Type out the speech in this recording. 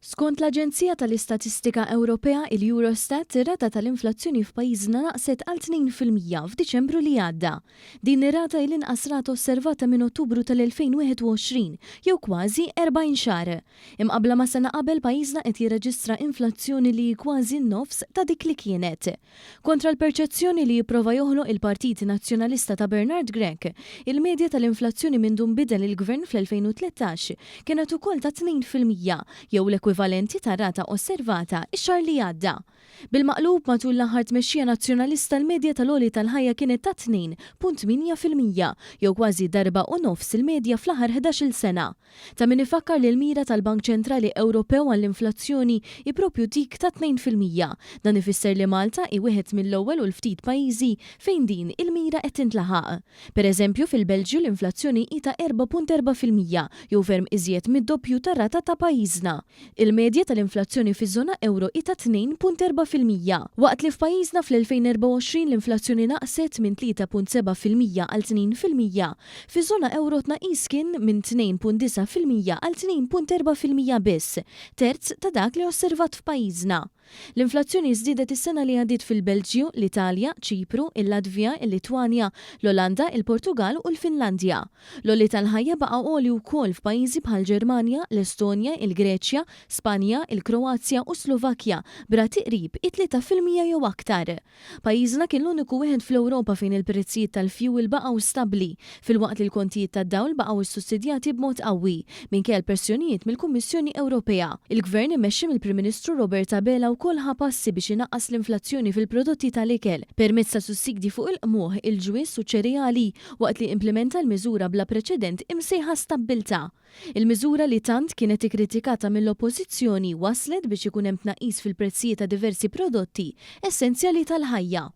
Skont l-Aġenzija tal-Istatistika Ewropea, il-Eurostat, ir-rata tal-inflazzjoni f'pajjiżna naqset għal 2% f'Diċembru li għadda. Din ir-rata hi l-inqas rata osservata minn Ottubru tal-2021, jew kważi 40 xahar. Imqabbla ma' sena qabel pajjiżna qed jirreġistra inflazzjoni li hi kważi n-nofs ta' dik li kienet. Kontra l-perċezzjoni li jipprova joħloq il-Partit Nazzjonalista ta' Bernard Grech, il-medja tal-inflazzjoni mindu nbidel il-Gvern fl-2013 kienet ukoll ta' 2%, jew l-ekwivalenti tar-rata osservata x-xahar li għadda. Bil-maqlub, matul l-aħħar tmexxija Nazzjonalista l-medja tal-għoli tal-ħajja kienet ta' 2.8%, jew kważi darba u nofs il-medja fl-aħħar ħdax-il sena. Ta' min ifakkar li l-mira tal-Bank Ċentrali Ewropew għall-inflazzjoni hi proprju dik ta' 2%. Dan ifisser li Malta hi wieħed mill-ewwel u l-ftit pajjiżi fejn din il-mira qed tintlaħaq. Per eżempju, fil-Belġju l-inflazzjoni hi ta' 4.4%, jew ferm iżjed mid-doppju tar-rata ta' pajjiżna. Il-medja tal-inflazzjoni fiż-żona ewro hi ta' 2.4%. Waqt li f'pajjiżna fl-2024 l-inflazzjoni naqset minn 3.7% għal 2%, fiż-żona ewro t-tnaqqis kien minn 2.9% għal 2.4% biss, terz ta' dak li osservat f'pajjiżna. L-inflazzjoni żdiedet is-sena li għaddiet fil-Belġju, l-Italja, Ċipru, il-Latvja, il-Litwanja, l-Olanda, il-Portugall u l-Finlandja. L-għoli tal-ħajja baqa' għoli wkoll f'pajjiżi bħall-Ġermanja, l-Estonja, il-Greċja, Spanja, il-Kroazja u s-Slovakkja b'rati qrib it-3% jew aktar. Pajjiżna kien l-uniku wieħed fl-Ewropa fejn il-prezzijiet tal-fjuwil baqgħu stabbli, filwaqt li l-kontijiet tad-dawl baqgħu ssussidjati b'mod qawwi, minkejja l-pressjonijiet mill-Kummissjoni Ewropea. Il-Gvern immexxi mill-Prim Ministru Robert Abela wkoll ħa passi biex inaqqas l-inflazzjoni fil-prodotti tal-ikel, permezz ta' sussidji fuq il-qmuħ, il-ġwież u ċ-ċereali, waqt li implimenta l-miżura bla preċedent imsejħa Stabbiltà. Il-miżura li tant kienet ikkritikata mill-Oppożizzjoni wasslet biex ikun hemm tnaqqis fil-prezzijiet ta' diversi prodotti essenzjali tal-ħajja.